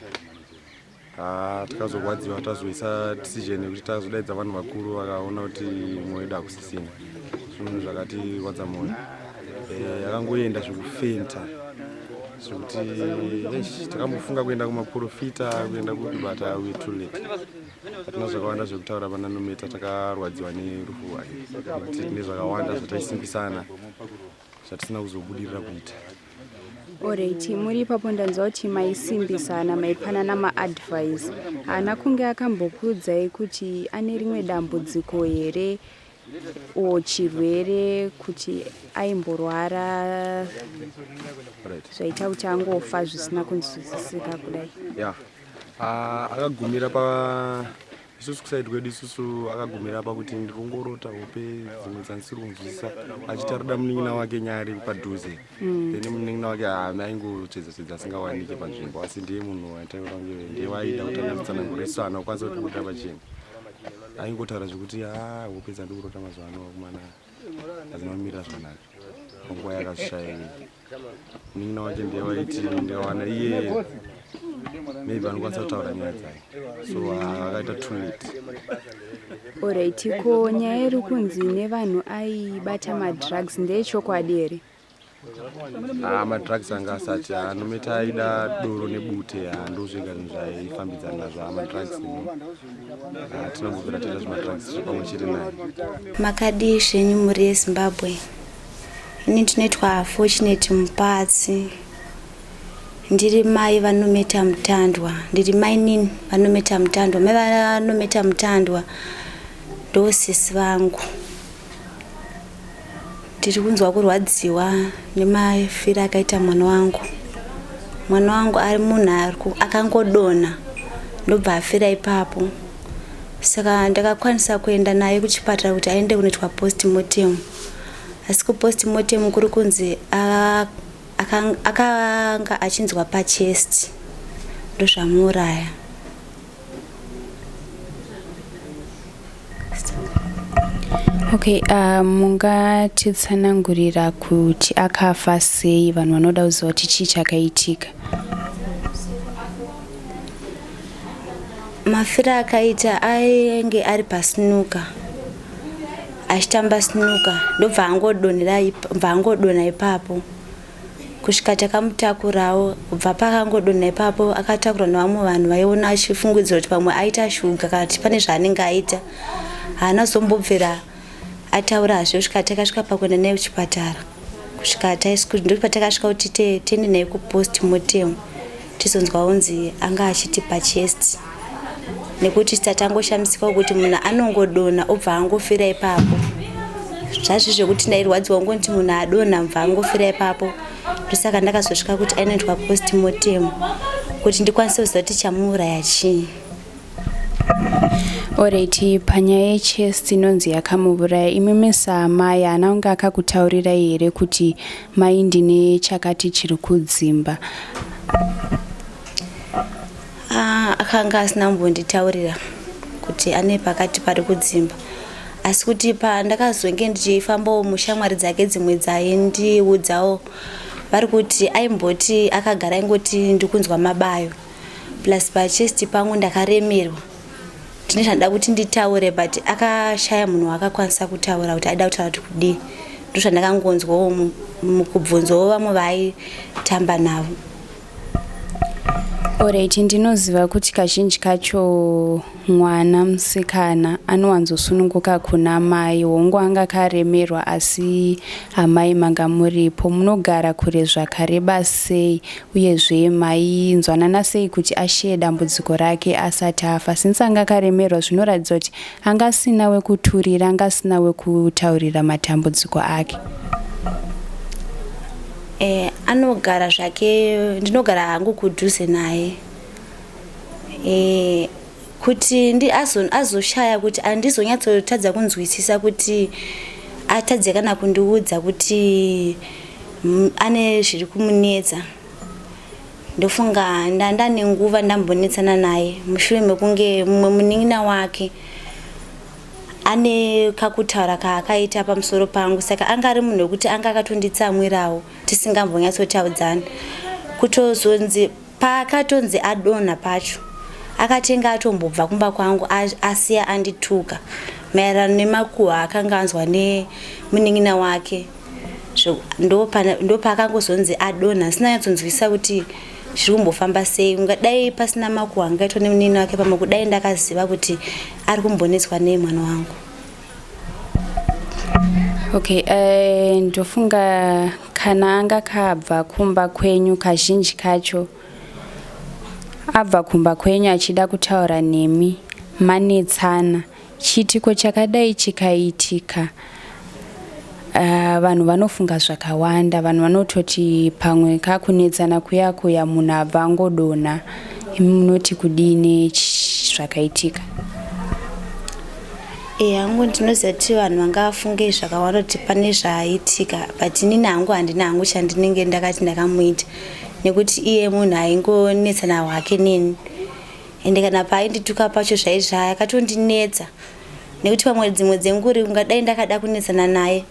Ah, takazorwadziwa tazoisa decision yekuti tazodaidza vanhu vakuru vakaona kuti mwoyo wedu hakusisina zvinhu zvakatirwadza mwoyo Eh, akangoenda zvekufenta zvekuti eish, takambofunga kuenda kumaprofita kuenda kupi but ah, we too late hatina zvakawanda zvekutaura pana Nometa takarwadziwa nerufu rwake nekuti tine zvakawanda zvataisimbisana zvatisina kuzobudirira kuita Alright, muri ipapo ndanzwa kuti maisimbisana maipanana maadvice. Haana kunge akambokuudzai kuti ane rimwe dambudziko here o chirwere kuti aimborwara right zvaita kuti angofa zvisina kunzwisisika kudai. ya Ah, akagumira pa isusu kuside kwedu isusu akagumira pakuti ndiri kungorota hope dzimwe dzandisiri kunzwisisa achiti arikuda munin'ina wake nyari padhuze then munin'ina wake haana aingotsvedza tsvedza asingawanike panzvimbo asi ndiye munhu wataura kunge ndiye waida kuti anatsanangura isu haana kukwanisa kutibuda pachena aingotaura zvekuti ha hope dzandiri kurota mazuva ano vakomana hadzina kumira zvakanaka panguva yakazvishaya munin'ina wake ndiye waiti ndikawana iye maybe anokwanisa kutaura nyaya dzake so ah, akaita too late Alright, ko nyaya iri kunzi nevanhu aibata madrugs ndeyechokwadi here? Ah, madrugs anga asati anometa aida doro nebute ah, ndo zvega zvinhu zvaifambidzana nazvo ah, madrugs no hatina kumbobvira taita zvemadrugs tiri pamwe chete naye Makadii zvenyu mhuri yeZimbabwe. Ini ndinoitwa Fortunate Mupatsi. Ndiri mai vaNometa Mutandwa. Ndiri mainini vaNometa Mutandwa. Mai vaNometa Mutandwa ndosisi vangu. Ndiri kunzwa kurwadziwa nemafiro akaita mwana wangu. Mwana wangu ari munhu akangodonha ndobva afira ipapo. Saka ndakakwanisa kuenda naye kuchipatara kuti aende kunoitwa postmortem. Asi kupostmortem kuri kunzi akanga achinzwa pachest ndozvamuuraya. Okay, mungatitsanangurira kuti akafa sei vanhu vanoda kuziva kuti chii chakaitika. Mafiro akaita ainge ari pasnuka achitamba snuka ndobva angodonhera bva angodonha ipapo kusvika takamutakurawo kubva pakangodonha ipapo akatakurwa nevamwe vanhu vaiona achifungidzira kuti pamwe aita shuga kana kuti pane zvaanenge aita haana zombobvira ataurazve kusvika takasvika pakuenda naye kuchipatara kusvika ndopatakasvika kuti tiende naye kupost mortem tizonzwa unzi anga achiti pachest nekuti tatangoshamisika kuti munhu anongodonha obva angofira ipapo zvazvi zvekuti ndairwadziwa ngonti munhu adonha mubva angofira ipapo ndosaka ndakazosvika kuti ainoitwa post mortem kuti ndikwanise kuziva kuti chamuuraya chii Alright, panyaya yechest inonzi yakamuuraya imimi saamai haana kunge akakutaurirai here kuti mai ndine chakati chiri kudzimba? Akanga asina kumbonditaurira kuti ane pakati pari kudzimba asi kuti pandakazonge ndichifambawo mushamwari dzake dzimwe dzaindiudzawo vari kuti aimboti akagara aingoti ndikunzwa mabayo plus pachest pangu ndakaremerwa ndine zvandida kuti nditaure but akashaya munhu waakakwanisa kutaura kuti aida kutaura kuti kudii ndozvandakangonzwawo mukubvunzawo vamwe vaaitamba navo. Alright, ndinoziva kuti kazhinji kacho mwana musikana anowanzosununguka kuna mai. Hongu anga akaremerwa asi amai manga muripo. Munogara kure zvakareba sei uyezve mainzwanana sei kuti ashiye dambudziko rake asati afa? Since anga akaremerwa zvinoratidza kuti Anga asina wekuturira, anga asina wekutaurira matambudziko ake. Eh, anogara zvake, ndinogara hangu kudhuze naye. Eh, kuti ndi azoshaya kuti andizonyatsotadza kunzwisisa kuti atadze kana kundiudza kuti ane zviri kumunetsa. Ndofunga ndandane nguva ndambonetsana naye mushure mekunge mumwe munin'ina wake ane kakutaura kaakaita pamusoro pangu saka anga ari munhu wekuti anga akatonditsamwirawo tisingambonyatsotaudzana kutozonzi paakatonzi adonha pacho akatenga atombobva kumba kwangu asiya andituka maererano nemakuhwa akanga anzwa nemunin'ina wake Ndopaakangozonzi adonha asina nyatsonzwisisa kuti zviri kumbofamba sei ungadai pasina makuhwa angaitwa nemunin'ina wake pamwe kudai ndakaziva kuti ari kumbonetswa nei mwana wangu. Okay, ndofunga kana anga kabva kumba kwenyu kazhinji kacho abva kumba kwenyu achida kutaura nemi manetsana Chiitiko chakadai chikaitika uh, vanhu vanofunga zvakawanda. Vanhu vanototi pamwe kakunetsana kuya kuya munhu abva angodonha. Imi munoti kudii nezvakaitika? E, hangu ndinoziva kuti vanhu vangafunge zvakawanda kuti pane zvaitika but inini hangu handina hangu chandinenge ndakati ndakamuita nekuti iye munhu aingonetsana hwake neni Ende kana paaindituka pacho zvaizvakatondinetsa nekuti pamwe dzimwe dzenguri ungadai ndakada kunetsana naye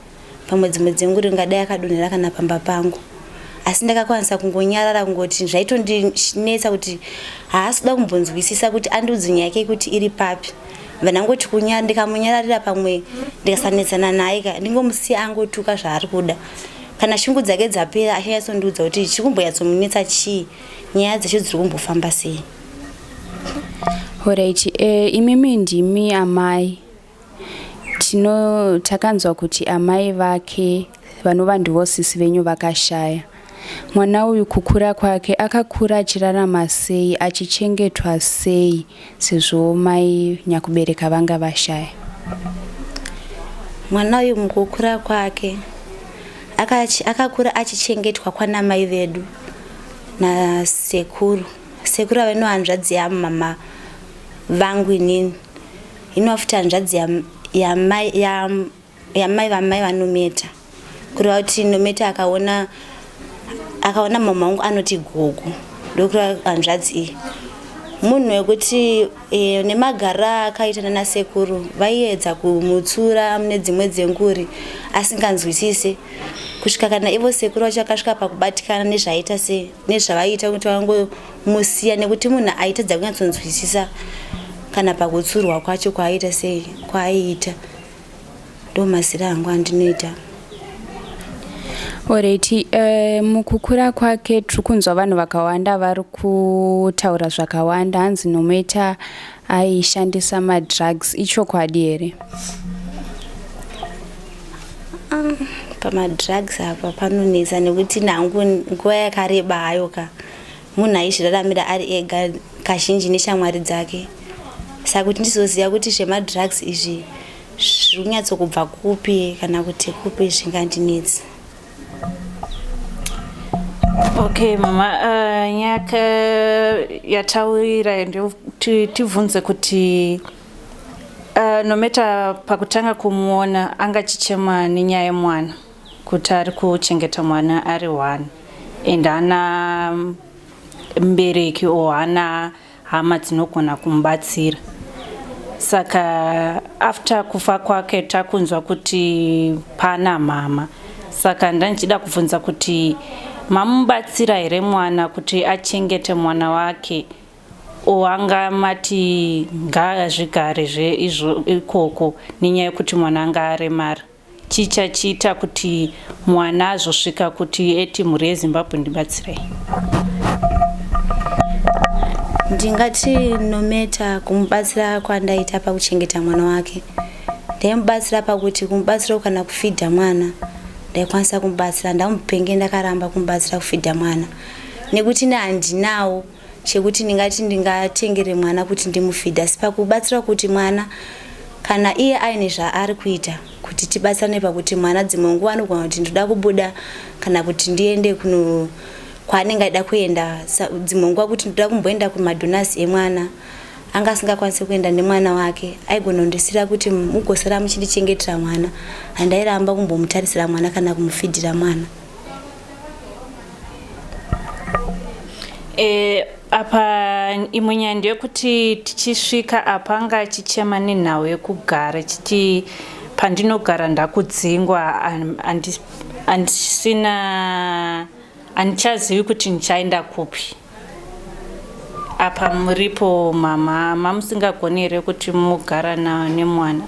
pamwe dzimwe dzenguri ungadai akadonhera kana pamba pangu asi ndakakwanisa kungonyarara kungoti zvaitondinetsa kuti haasi kuda kumbonzwisisa kuti andiudze nyaya yake kuti iri papi vandangoti ndikamunyararira pamwe ndikasanetsana naye ka ndingomusiya angotuka zvaari kuda kana shungu dzake dzapera achanyatsondiudza kuti chiri kumbonyatsomunetsa chii nyaya dzacho dziri kumbofamba sei. Horaiti, eh, imimi ndimi amai. Tino takanzwa kuti amai vake vanova ndivo sisi venyu vakashaya. Mwana uyu kukura kwake akakura achirarama sei, achichengetwa sei sezvo mai nyakubereka vanga vashaya? Mwana uyu mukukura kwake akakura achichengetwa kwana mai vedu nasekuru. Sekuru ava ino hanzvadzi yamama vangu inini. Inova futi hanzvadzi yamai yamai vamai vaNometa. Kureva kuti Nometa akaona akaona mama vangu anoti gogo. Ndokureva hanzvadzi iyi. Munhu wekuti e, nemagariro aakaita nana sekuru vaiedza kumutsura mune dzimwe dzenguri asinganzwisise kusvika kana ivo sekuru vacho vakasvika pakubatikana nezvaaita se nezvavaiita kuti vangomusiya nekuti munhu aitadza kunyatsonzwisisa kana pakutsurwa kwacho kwaaiita sei kwaaiita ndomazira angu andinoita. Oreti, eh, mukukura kwake tiri kunzwa vanhu vakawanda vari kutaura zvakawanda hanzi Nomatter aishandisa madrugs ichokwadi here? Ah, pamadrugs apa panonetsa nekuti nangu nguva yakareba hayo ka munhu aizviraramira ari ega kazhinji neshamwari dzake saka kuti ndizoziva kuti zvemadrugs izvi zviri kunyatsokubva kupi kana kuti kupi zvingandinetsa. Okay mama, nyaya yataurira tibvunze kuti Nometa pakutanga kumuona anga achichema nenyaya yemwana kuti ari kuchengeta mwana ari one and haana mubereki or haana. hama dzinogona kumubatsira. Saka after kufa kwake takunzwa kuti pana mama. Saka ndandichida kubvunza kuti mamubatsira here mwana kuti achengete mwana wake o anga mati ngaazvigare zve izvo ikoko nenyaya yekuti mwana anga aremara. Chii chachiita kuti mwana azosvika kuti eti mhuri yeZimbabwe ndibatsirei? Ndingati Nometa kumubatsira kwandaita pakuchengeta mwana wake ndaimubatsira pakuti kumubatsira kana kufidha mwana ndaikwanisa kumubatsira ndamupenge ndakaramba kumubatsira kufidha mwana nekuti ne handinawo chekuti ndingati ndingatengere mwana kuti ndimufidhe asi pakubatsira kuti mwana kana iye aine zvaari kuita kuti tibatsirane pakuti mwana dzimwe nguva anogona kuti ndoda kubuda kana kuti ndiende kuno kwaanenge aida kuenda dzimwe nguva kuti ndoda kumboenda kumadhonasi emwana anga asingakwanisi kuenda nemwana wake aigona kundisira kuti mugosara muchindichengetera mwana handairamba kumbomutarisira mwana kana kumufidhira mwana E, apa imwe nyaya ndeyekuti tichisvika apa anga achichema nenhau yekugara chiti pandinogara ndakudzingwa andisina andichazivi kuti ndichaenda kupi apa muripo mama mamusingagoni here kuti mugara nemwana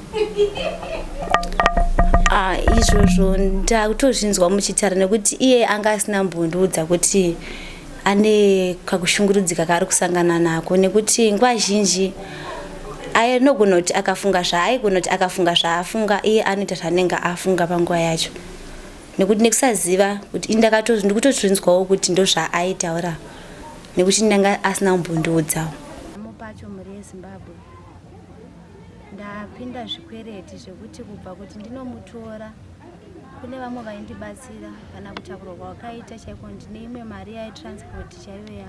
ah, izvozvo ndakutozvinzwa muchitara nekuti iye anga asina mbondiudza kuti ane kakushungurudzika kaari kusangana nako nekuti nguva zhinji anogona kuti akafunga zvaaigona kuti akafunga zvaafunga iye anoita zvaanenge afunga panguva yacho nekuti nekusaziva kuti ndikutozvinzwawo kuti ndozvaaitaura nekuti ndanga asina kumbondiudzawo pacho mhuri yezimbabwe ndapinda zvikwereti zvekuti kubva kuti ndinomutora kune vamwe vaindibatsira kana kutakurwa kwakaita chaiko ndine imwe mari yaitransport chaiyo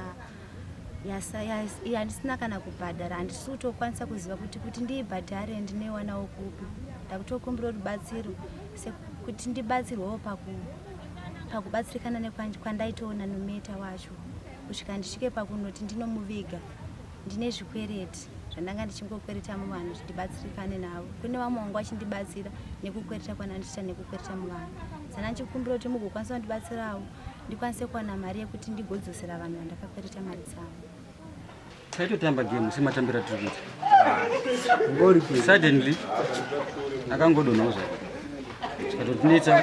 yandisina kana kubhadhara handisi kutokwanisa kuziva kuti kuti ndiibhadhare ndinoiwanawo kupi ndakutokumbira rubatsiro sekuti ndibatsirwewo pakubatsirikana nekwandaitoona nometa wacho kusvika ndisvike pakunoti ndinomuviga ndine zvikwereti zvandanga ndichingokwereta muvanhu kuti ndibatsirikane navo kune vamwe vanga vachindibatsira nekukwereta kwanandichiita nekukwereta muvanhu sana ndichikumbira kuti mugokwanisa kundibatsirawo ndikwanise kuwana mari yekuti ndigodzosera vanhu vandakakwereta mari dzavo Taitotamba game sematambiro atiri kuita. Suddenly akangodonhawo zvake. Zvikatotinetsa.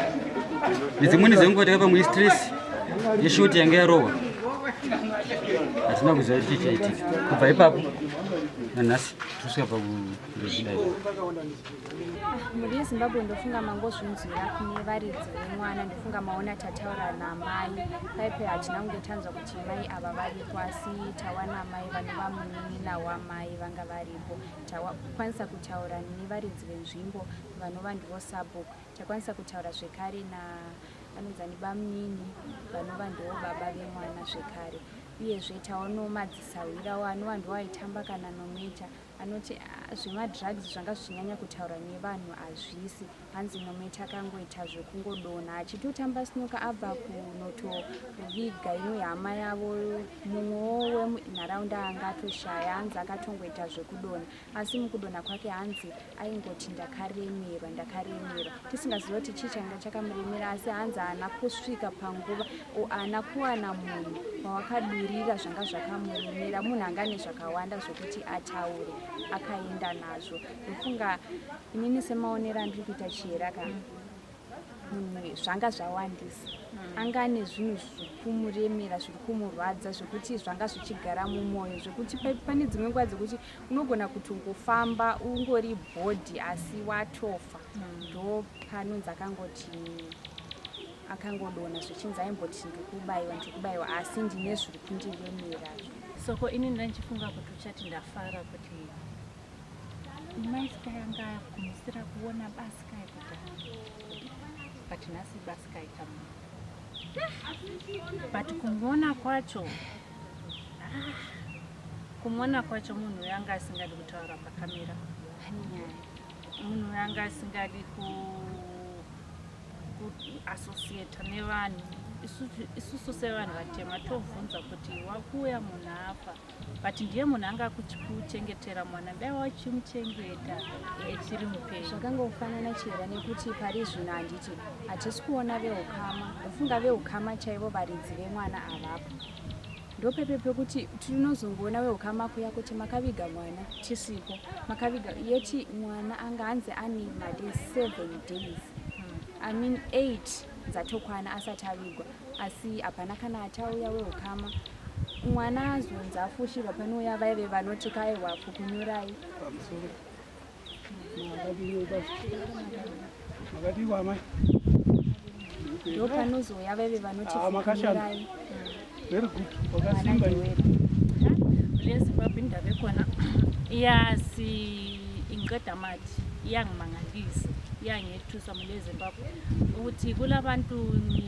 Nedzimweni dzenguva takapa mwe stress yeshoti yanga yarohwa. Hatina kuziva kuti chii chaitika. Kubva ipapo nanhasi tosvika pakuzvidai. Mhuri yeZimbabwe ndofunga mangozvinzwira kune varidzi vemwana ndofunga maona tataura namai paipe hatina kunge tanzwa kuti mai ava varipo asi tawana mai vanova munin'ina wamai vanga varipo takwanisa kutaura nevaridzi venzvimbo vanova ndivo sabhuku takwanisa kutaura zvekare na vanonzani bamunini vanova ndivo baba vemwana zvekare uyezve taonawo madzisahwirawo anova ndiwo aitamba kana nomuita Anoti ah, zvemadrugs zvanga zvichinyanya kutaurwa nevanhu hazvisi. Hanzi Nomet akangoita zvekungodonha achitotamba snooker abva kunotoviga imwe hama yavo mumwewo wemunharaunda anga atoshaya hanzi akatongoita zvekudonha asi mukudonha kwake hanzi aingoti ndakaremerwa ndakaremerwa tisingaziva kuti chii changa chakamuremera asi hanzi haana kusvika panguva o haana kuwana munhu wawakadurira zvanga zvakamuremera munhu anga ane zvakawanda zvekuti ataure akaenda nazvo ndofunga inini semaonero andiri kuita chihera ka munhu zvanga zvawandisa hmm. anga ane zvinhu zviri kumuremera zviri kumurwadza zvekuti zvanga zvichigara mumwoyo zvekuti pane dzimwe nguva dzekuti unogona kuti ungofamba ungori bhodhi asi watofa hmm. ndo panonzi akangoti akangodonha zvichinzi aimboti ndikubaiwa ndikubaiwa asi ndine zviri kundiremera soko ini ndandichifunga kuti uchati ndafara kuti maisika yanga agumisira kuona basika yekudhara but nhasi basika itamu but kumuona kwacho ah, kumuona kwacho munhu uyo anga asingadi kutaura pakamera munhu uyo anga asingadi kuassociata nevanhu. Isusu sevanhu vatema tobvunza kuti wakuuya munhu afa but ndiye munhu anga akuchengetera mwana dai wachimuchengeta echiri mupenyu. Zvakangofanana chera nekuti pari zvino handiti hatisi kuona veukama, ndofunga veukama chaivo varidzi vemwana avapo. Ndopepe pekuti tinozongoona veukama kuya kuti makaviga mwana tisipo, makaviga yeti mwana anga hanzi ane madays 7 days, I mean 8 dzatokwana asati avigwa, asi hapana kana atauya weukama. Mwana azonzi afushirwa panouya vaive vanoti kaiwa fukunyurai. Makadiwa amai? Ndopanozouya vaive vanoti Ah, makashanda. fukunyurai. Very good. Wakasimba iwe. LeZimbabwe indaba ekhona iyasi ingiqeda amathi, iyangimangalisa, iyangethusa mule Zimbabwe ukuthi kulabantu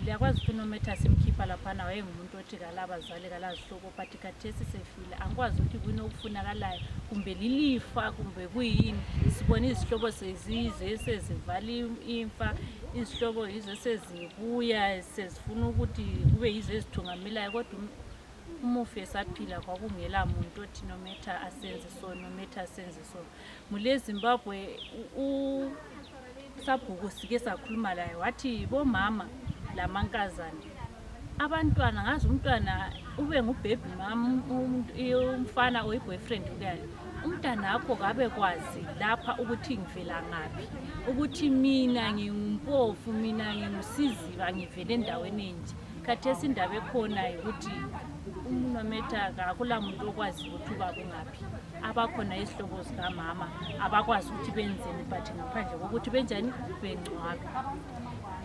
ngiyakwazi ukuthi uNometha simkhipha laphana wayengumuntu othi kalabazali kalazihlobo, but khathesi sefile angikwazi ukuthi kuyini okufunakalayo, kumbe lilifa kumbe kuyini. Sibona izihlobo sezize sezivala imfa, izihlobo yizo sezibuya sezifuna ukuthi kube yizo ezithungamelayo, kodwa umufi esaphila kwakungela muntu othi Nometha asenze so, Nometha asenze so. Mule Zimbabwe usabhuku sike sakhuluma laye wathi bomama lamankazana abantwana ngazi umntwana ube ngubhebhi mama umfana oyi-boyfriend ukuyale umntana akho kabe kwazi lapha ukuthi ngivela ngaphi, ukuthi mina ngingumpofu, mina ngingusiziba, ngivele endaweni enje. Khathesi indaba ekhona yikuthi uNometha kakula muntu okwazi ukuthi ubaba ungaphi. Abakhona izihlobo zikamama abakwazi ukuthi benzeni, but ngaphandle kokuthi benjani bengcwabe.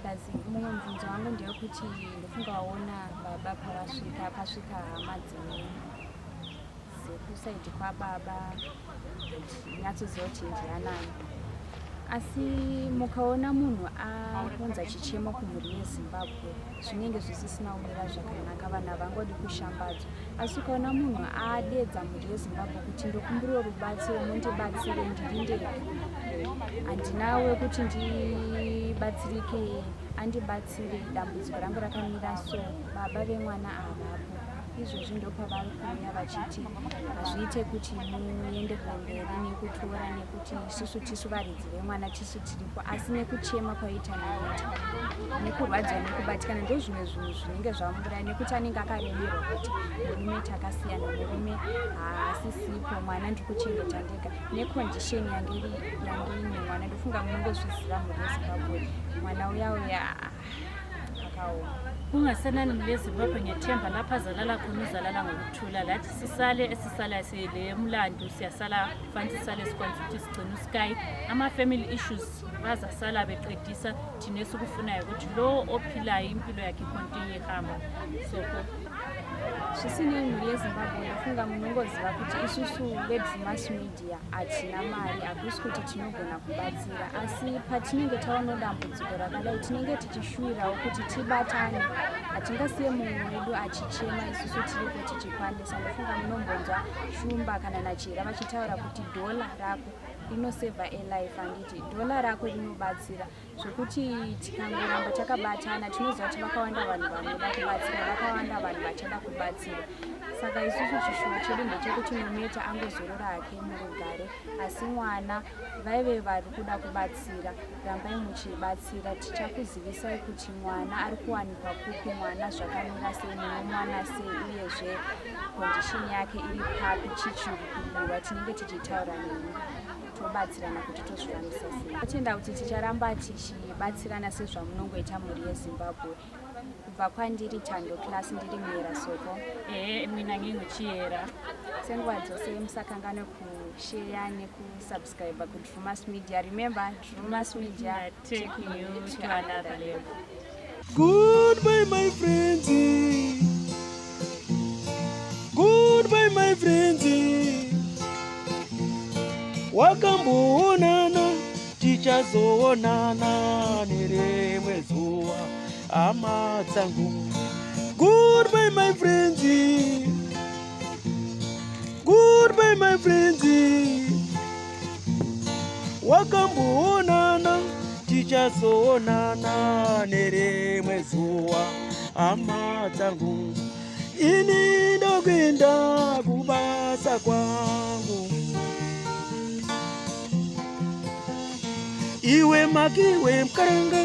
Plus mumwe mubvunzo wangu ndewekuti ndofunga waona baba pavasvika, pasvika hama dzekusaidi kwababa, nyatsoziva kuti ndianani, asi mukaona munhu aunza chichemo kumhuri yeZimbabwe zvinenge zvisisina kumira zvakanaka, vanhu havangodi kushambadzwa. Asi ukaona munhu adedza mhuri yeZimbabwe kuti ndokumbirawo rubatsiro, mundibatsire, ndiri ndega, handina wekuti ndibatsirike, andibatsire, dambudziko rangu rakamira so, baba vemwana avapo, izvozvi ndopavari kuuya vachiti hazviite kuti muende kumberi nekutora, nekuti isusu tisu varidzi vemwana, tisu tiripo. Asi nekuchema kwaita Nometha, nekurwadziwa nekubatikana, ndo zvimwe zvinhu zvinenge zvamuraya, nekuti anenge akaremerwa kuti murume takasiyana, murume haasisipo, mwana ndiri kuchengeta ndega, necondition yange ine mwana. Ndofunga munongozviziva mhuri yeZimbabwe, mwana uya uya akaoma. Kungasenani mule Zimbabwe, ngiyethemba lapho azalala khona uzalala ngokuthula, lathi sisale esisala sile mlandu siyasala, fanele sisale sikwanisa ukuthi sigcine usky. Ama-family issues bazasala beqedisa, thina esikufunayo ukuthi lo ophilayo impilo yakhe icontinue ihamba so. Zvisinei, mhuri yeZimbabwe, ndofunga munongoziva kuti isusu veDrumas Media hatina mari, hakusi kuti tinogona kubatsira, asi patinenge taona dambudziko rakadai tinenge tichishuwirawo kuti tibatane. Hatingasiye mumwe wedu achichema isusu tiripo tichikwanisa. Ndofunga munombonzwa Shumba kana naChera vachitaura kuti dhola rako rinosevha alife, handiti? Dhola rako rinobatsira zvekuti tikangoramba takabatana, tinoziva kuti vakawanda vanhu vanoda kubatsira, vakawanda vanhu vachada kubatsira. Saka isusu chishuwo chedu ndechekuti Nometha angozorora hake murugare, asi mwana vaive vari kuda kubatsira, rambai muchibatsira. Tichakuzivisai kuti mwana ari kuwanikwa kupi, mwana zvakamira sei, munomwana sei, uyezve condition yake iri papi, chichiri kudiwa, tinenge tichitaura nemi tobatsirana kuti tozvifambisa sei. Totenda kuti ticharamba tichibatsirana sezvamunongoita mhuri yeZimbabwe. Kubva kwandiri Tando Class, ndiri Muyera Soko. Ehe, mina nginguChiyera. Senguva dzose musakanganwe kushare nekusubscribe kuDrumas Media. Remember, Drumas Media taking you to another level. Goodbye, my friends. Goodbye, my friends. Wakamboonana, tichazoonana nerimwe zuva, hama dzangu. Goodbye, my friends. Goodbye, my friends. Wakamboonana. Tichazoonana nerimwe zuva, hama dzangu. Ini ndokuenda kubasa kwangu. Iwe makiwe mukaranga.